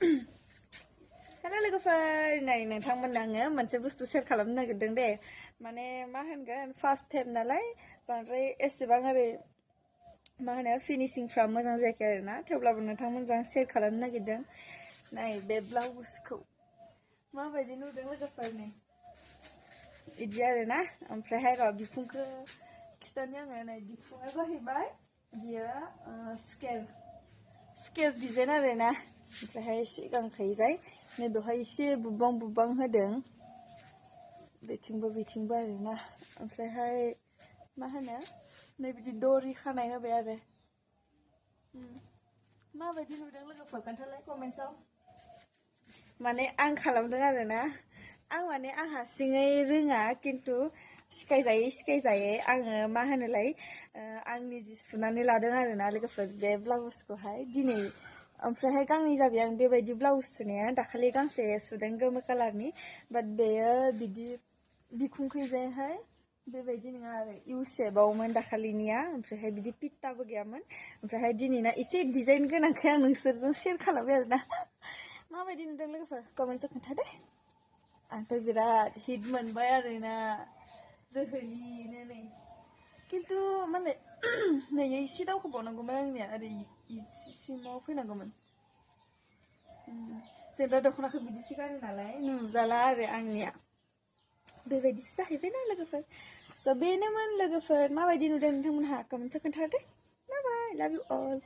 hello लोगोफोर नै नोंथांमोननो आङो मोनसे बुस्थु शेयार खालामनो नागिरदों दे माने मा होनगोन फार्स्ट टाइम नालाय बांद्राय एसेबां ओरै मा होनो फिनिशिंफ्रा मोजां जायाखै आरोना थेवब्लाबो नोंथांमोनजों शेयार खालामनो नागिरदों नाय बे ब्लाउसखौ माबायदि नुदों लोगोफोर नै इदि आरोना ओमफ्रायहाय र' बिखुंखौ खिथानि आङो नै बिखुङा जाहैबाय बियो स्केर डिजाइन आरोना ओमफ्रायहाय सिगांखैजाय नै बेवहाय एसे बुबां होदों बेथिंबो आरोना ओमफ्रायहाय मा होनो नै बिदि दरि खानाय होबाय आरो माबायदि नुदों लोगोफोर खोन्थालाय कमेन्ट्सआव माने आं खालामदों आरोना आं माने आं हारसिङै रोङा खिन्थु सिखायजायै आङो मा होनोलाय आंनि जि सुनानै लादों आरोना लोगोफोर बे ब्लाउसखौहाय दिनै ओमफ्रायहाय गांनै जाबाय आं बेबायदि ब्लाउस सुनाया दाखालि गांसे सुदों गोमो कालारनि बाट बेयो बिदि बिखुंखैजायहाय बेबायदि नङा आरो इउ शेपआवमोन दाखालिनिया ओमफ्रायहाय बिदि पित्ताबो गैयामोन ओमफ्रायहाय दिनैना एसे डिजाइन गोनांखाय आं नोंसोरजों शेयार खालामबाय आरोना माबायदि नुदों लोगोफोर कमेन्ट्सआव खोन्थादे आंथ' बिराद हिट मोनबाय आरोना जोहैनो नै खिन्थु माने नै एसे दावखोबावनांगौमोन आंनिया ओरै सिमाव फैनांगौमोन जेनेबा दख'नाखौ बिदिसो गानो नालाय नुजाला आरो आंनिया बेबायदिसो जाहैबायना लोगोफोर स' बेनोमोन लोगोफोर माबायदि नुदों नोंथांमोनहा कमेन्ट्सआव खोन्थादे बाय बाय लाभ इउ अल